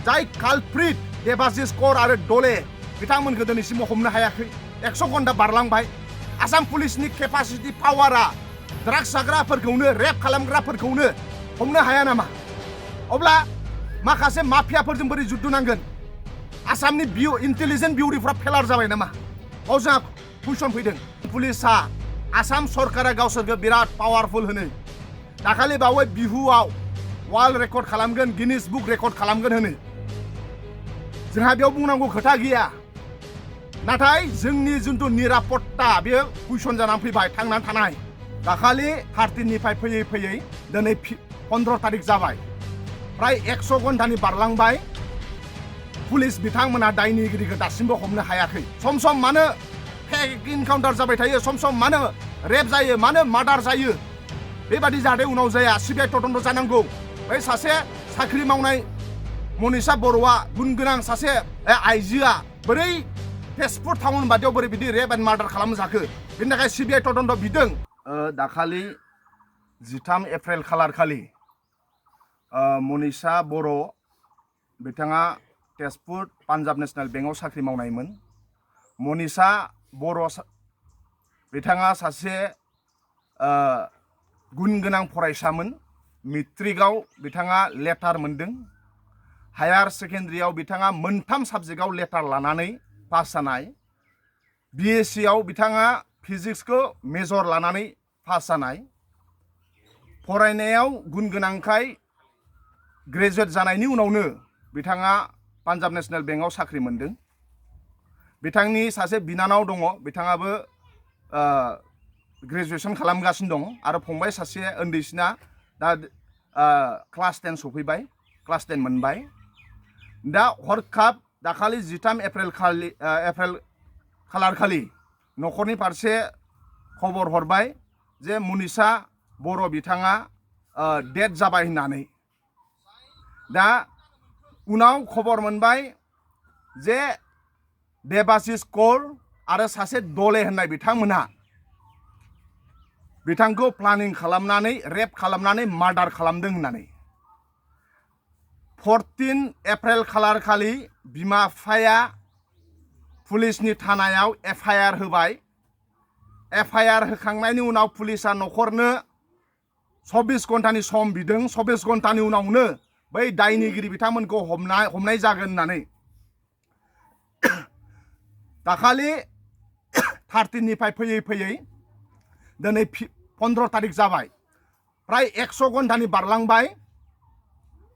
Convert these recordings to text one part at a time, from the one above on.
जाय कालप्रिट देबासिस कर आरो दले बिथांमोनखौ दिनैसिम हमनो हायाखै 100 घन्टा बारलांबाय आसाम पुलिसनि केपासिटि पावारा ड्राग्स जाग्राफोरखौनो रेप खालामग्राफोरखौनो हमनो हाया नामा अब्ला माखासे माफियाफोरजों बोरै जुद्ध नांगोन आसामनि इन्टेलिजेन्ट बिउरिफ्रा फेलार जाबाय नामा बाव जोंहा कुइसन फैदों पुलिसा आसाम सरकारा गावसोरखौ बिराद पावारफुल होनो दाखालि बावै बिहुआव वर्ल्ड रेकर्ड खालामगोन गिनिस बुक रेकर्ड खालामगोन होनो जोंहा बेयाव बुंनांगौ खोथा गैया नाथाय जोंनि जिथु निरापत्ता बेयो कुइसन जानानै फैबाय थांनानै थानाय दाखालि 13 निफ्राय फैयै फैयै दिनै 15 तारिख जाबाय प्राय 100 घन्टानि बारलांबाय पुलिस बिथांमोना दायनिगिरिखौ दासिमबो हमनो हायाखै सम सम मानो फेक इनकाउन्टार जाबाय थायो सम सम मानो रेप जायो मानो मार्डार जायो बेबादि जाहाथे उनाव जाया सिबिआइ तदन्त जानांगौ बै सासे साख्रि मावनाय मनिषा बर'आ गुन गोनां सासे आइजोआ बोरै तेजपुर टाउन बादियाव बोरै बिदि रेप एन्ड मार्डार खालामनो जाखो बेनि थाखाय सिबिआइ तदन्त बिदों दाखालि 13 एप्रिल खालार खालि मनिषा बर' बिथाङा तेजपुर पान्जाब नेशनेल बेंकआव साख्रि मावनायमोन मनिषा बर' बिथाङा सासे गुन गोनां फरायसामोन मेट्रिकआव बिथाङा लेटार मोनदों हायार सेकेन्डारियाव बिथाङा मोनथाम साबजेक्टआव लेटार लानानै पास जानाय बिएससि आव बिथाङा फिजिक्सखौ मेजर लानानै पास जानाय फरायनायाव गुन गोनांखाय ग्रेजुवेट जानायनि उनावनो बिथाङा पान्जाब नेशनेल बेंकआव साख्रि मोनदों बिथांनि सासे बिनानाव दङ बिथाङाबो ग्रेजुवेसन खालामगासिनो दं आरो फंबाय सासे उन्दैसिना दा क्लास 10 सफैबाय क्लास 10 मोनबाय दा हरखाब दाखालि 13 एप्रिल खालार खालि न'खरनि फारसे खबर हरबाय जे मनिषा बर' बिथाङा डेथ जाबाय होननानै दा उनाव खबर मोनबाय जे देबासिस कर आरो सासे दले होननाय बिथांमोनहा बिथांखौ प्लानिं खालामनानै रेप खालामनानै मार्डार खालामदों होननानै 14 एप्रिल खालार खालि बिमा बिफाया पुलिसनि थानायाव एफआइआर होबाय एफआइआर होखांनायनि उनाव पुलिसा न'खरनो 24 घन्टानि सम बिदों 24 घन्टानि उनावनो बै दायनिगिरि बिथांमोनखौ हमनाय जागोन होननानै दाखालि 13 निफ्राय फैयै फैयै दिनै 15 तारिख जाबाय प्राय 100 घन्टानि बारलांबाय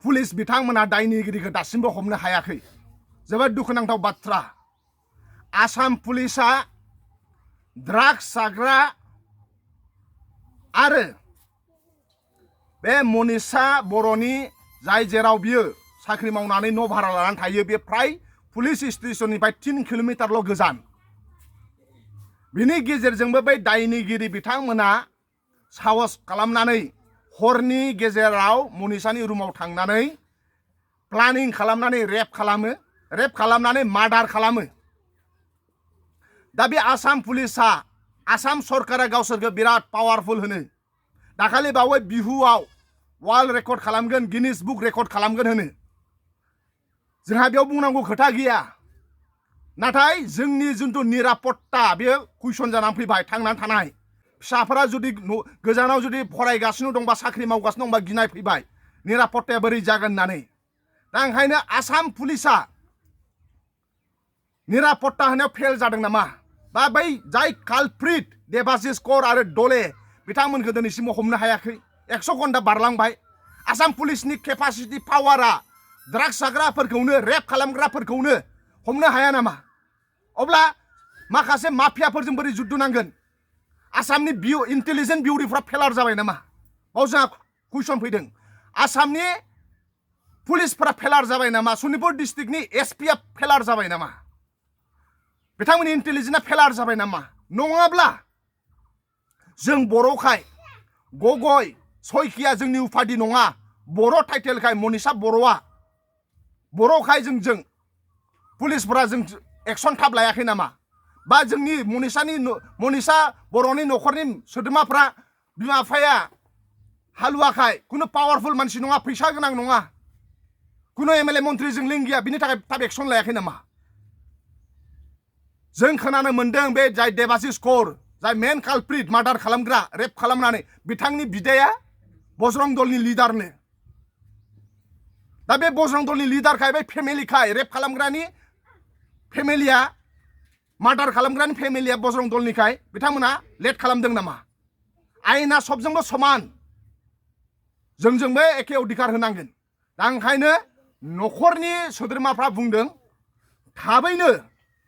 पुलिस बिथांमोना दायनिगिरिखौ दासिमबो हमनो हायाखै जोबोद दुखुनांथाव बाथ्रा आसाम पुलिसा ड्राग्स जाग्रा आरो बे मनिषा बर'नि जाय जेराव बियो साख्रि मावनानै न' भारा लानानै थायो बे प्राय पुलिस स्टेशननिफ्राय 3 किल'मिटारल' गोजान बिनि गेजेरजोंबो बै दायनिगिरि बिथांमोना साहस खालामनानै हरनि गेजेराव मनिषानि रुमाव थांनानै प्लानिं खालामनानै रेप खालामनानै मार्डार खालामो दा बे आसाम पुलिसा आसाम सरकारा गावसोरखौ बिराद पावारफुल होनो दाखालि बावै बिहुआव वर्ल्ड रेकर्ड खालामगोन गिनिस बुक रेकर्ड खालामगोन होनो जोंहा बेयाव बुंनांगौ खोथा गैया नाथाय जोंनि जिथु निरापत्ता बेयो कुइसन जानानै फैबाय थांनानै थानाय फिसाफोरा जुदि गोजानाव जुदि फरायगासिनो दंबा साख्रि मावगासिनो दंबा गिनाय फैबाय निरापत्ताया बोरै जागोन होननानै दा ओंखायनो आसाम पुलिसा निरापत्ता होनायाव फेल जादों नामा बा बै जाय कालप्रिट देबासिस कर आरो दले बिथांमोनखौ दिनैसिम हमनो हायाखै 100 घन्टा बारलांबाय आसाम पुलिसनि केपासिटि पावारा ड्राग्स जाग्राफोरखौनो रेप खालामग्राफोरखौनो हमनो हाया नामा अब्ला माखासे माफियाफोरजों बोरै जुद्ध नांगोन आसामनि इन्टेलिजेन्ट बिउरिफ्रा फेलार जाबाय नामा बाव जोंहा कुइसन फैदों आसामनि पुलिसफोरा फेलार जाबाय नामा सनितपुर डिस्ट्रिक्टनि एसपिआ फेलार जाबाय नामा बिथांमोननि इन्टेलिजेन्टआ फेलार जाबाय नामा नङाब्ला जों बर'खाय गगय सयखिया जोंनि उपाधि नङा बर' टाइटेलखाय मनिषा बर'आ बर'खाय जों पुलिसफोरा जों एक्सन थाब लायाखै नामा बा जोंनि मनिषा बर'नि न'खरनि सोद्रोमाफ्रा बिमा बिफाया हालुवाखाय कुनु पावारफुल मानसि नङा फैसा गोनां नङा कुनु एमएलए मन्त्रिजों लिंक गैया बिनि थाखाय थाब एक्सन लायाखै नामा जों खोनानो मोनदों बे जाय देबासिस कर जाय मेन कालप्रिट मार्डार खालामग्रा रेप खालामनानै बिथांनि बिदाया बजरं दलनि लिडारनो दा बे बजरं दलनि लिडारखाय बे फेमिलिखाय रेप खालामग्रानि फेमिलिया मार्डार खालामग्रानि फेमिलिया बजरं दलनिखाय बिथांमोना लेट खालामदों नामा आयेना सबजोंबो समान जोंजोंबो एखे अधिकार होनांगोन दा ओंखायनो न'खरनि सोद्रोमाफ्रा बुंदों थाबैनो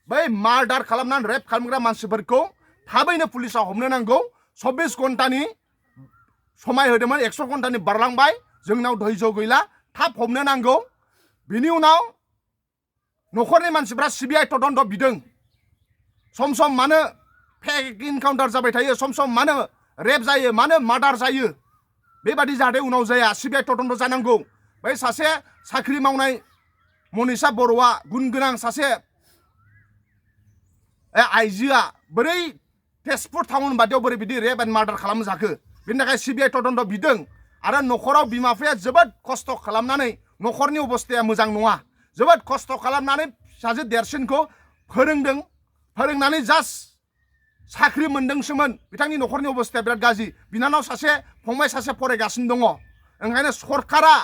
बै मार्डार खालामनानै रेप खालामग्रा मानसिफोरखौ थाबैनो पुलिसा हमनो नांगौ 24 घन्टानि समाय होदोंमोन 100 घन्टानि बारलांबाय जोंनाव धैर्य गैला थाब हमनो नांगौ बिनि उनाव न'खरनि मानसिफ्रा सिबिआइ तदन्त बिदों सम सम मानो फेक इनकाउन्टार जाबाय थायो सम सम मानो रेप जायो मानो मार्डार जायो बेबादि जाहाथे उनाव जाया सिबिआइ तदन्त जानांगौ बै सासे साख्रि मावनाय मनिषा बर'आ गुन गोनां सासे आइजोआ बोरै तेजपुर टाउन बादियाव बोरै बिदि रेप एन्ड मार्डार खालामजाखो बिनि थाखाय सिबिआइ तदन्त बिदों आरो न'खराव बिमा बिफाया जोबोद खस्थ' खालामनानै न'खरनि अबस्थाया मोजां नङा जोबोद खस्थ' खालामनानै फिसाजो देरसिनखौ फोरोंदों फोरोंनानै जास्ट साख्रि मोनदोंसोमोन बिथांनि न'खरनि अबस्थाया बिराद गाज्रि बिनानाव सासे फंबाय सासे फरायगासिनो दङ ओंखायनो सरकारा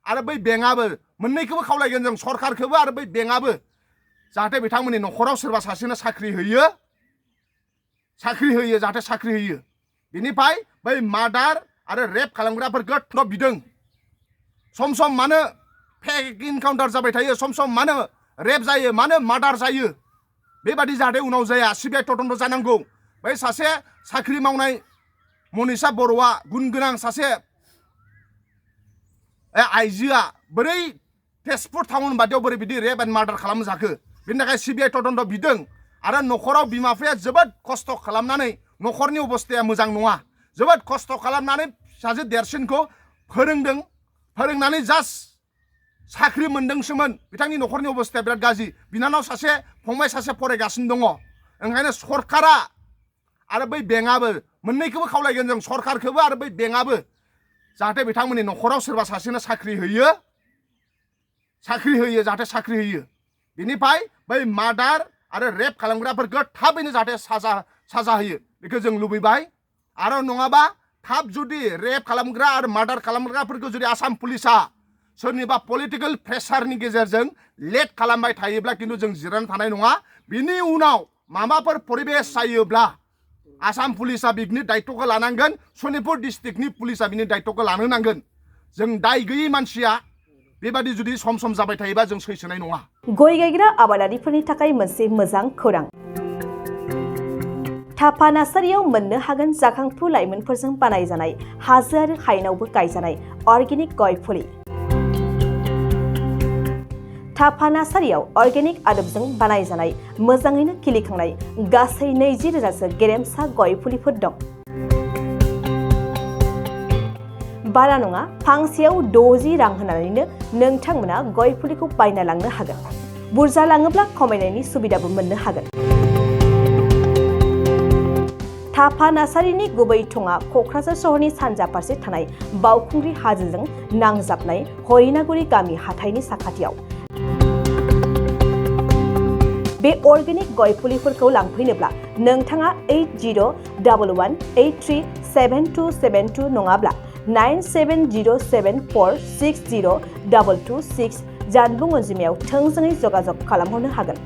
आरो बै बेंकआबो मोननैखौबो खावलायगोन जों सरकारखौबो आरो बै बेंकआबो जाहाथे बिथांमोननि न'खराव सोरबा सासेनो साख्रि होयो जाहाथे साख्रि होयो बिनिफ्राय बै मार्डार आरो रेप खालामग्राफोरखौ बिदों सम सम मानो फेक इनकाउन्टार जाबाय थायो सम सम मानो रेप जायो मानो मार्डार जायो बेबादि जाहाथे उनाव जाया सिबिआइ तदन्त जानांगौ बै सासे साख्रि मावनाय मनिषा बर'आ गुन गोनां सासे आइजोआ बोरै तेजपुर टाउन बादियाव बोरै बिदि रेप एन्ड मार्डार खालामजाखो बिनि थाखाय सिबिआइ तदन्त बिदों आरो न'खराव बिमा बिफाया जोबोद खस्थ' खालामनानै न'खरनि अबस्थाया मोजां नङा जोबोद खस्थ' खालामनानै फिसाजो देरसिनखौ फोरोंदों फोरोंनानै जास्ट साख्रि मोनदोंसोमोन बिथांनि न'खरनि अबस्थाया बिराद गाज्रि बिनानाव सासे फंबाय सासे फरायगासिनो दङ ओंखायनो सरकारा आरो बै बेंकआबो मोननैखौबो खावलायगोन जों सरकारखौबो आरो बै बेंकआबो जाहाथे बिथांमोननि न'खराव सोरबा सासेनो साख्रि होयो जाहाथे साख्रि होयो बिनिफ्राय बै मार्डार आरो रेप खालामग्राफोरखौ थाबैनो जाहाथे साजा होयो बेखौ जों लुबैबाय आरो नङाबा थाब जुदि रेप खालामग्रा आरो मार्डार खालामग्राफोरखौ जुदि आसाम पुलिसा सोरनिबा पलिटिकल प्रेसारनि गेजेरजों लेट खालामबाय थायोब्ला किन्तु जों जिरायनानै थानाय नङा बिनि उनाव माबाफोर परिबेस जायोब्ला आसाम पुलिसा बिनि दायित्वखौ लानांगोन सनितपुर डिस्ट्रिक्टनि पुलिसा बिनि दायित्वखौ लानो नांगोन जों दाय गैयै मानसिया बेबादि जुदि सम सम जाबाय थायोबा जों सैसोनाय नङा गय गायग्रा आबादारिफोरनि थाखाय मोनसे मोजां खौरां थापा नार्सारियाव मोननो हागोन जाखांफु लाइमोनफोरजों बानायजानाय हाजो आरो हायेनावबो गायजानाय अर्गेनिक गय फुलि थापा नार्सारियाव अर्गेनिक आदबजों बानायजानाय मोजाङैनो खिलिखांनाय गासै 20,000सो गेरेमसा गय फुलिफोर दं बारा नङा फांसेयाव 60 रां होनानैनो नोंथांमोना गय फुलिखौ बायना लांनो हागोन बुरजा लाङोब्ला खमायनायनि सुबिदाबो मोननो हागोन थापा नार्सारिनि गुबै थङा क'क्राझार सहरनि सानजा फारसे थानाय बावखुंग्रि हाजोजों नांजाबनाय हरिनागुरि गामि हाथाइनि साखाथियाव बे अर्गेनिक गय फुलिफोरखौ लांफैनोब्ला नोंथाङा 8011837272 नङाब्ला 9707460226 जानबुं अनजिमायाव थोंजोङै जगाजग खालामहरनो हागोन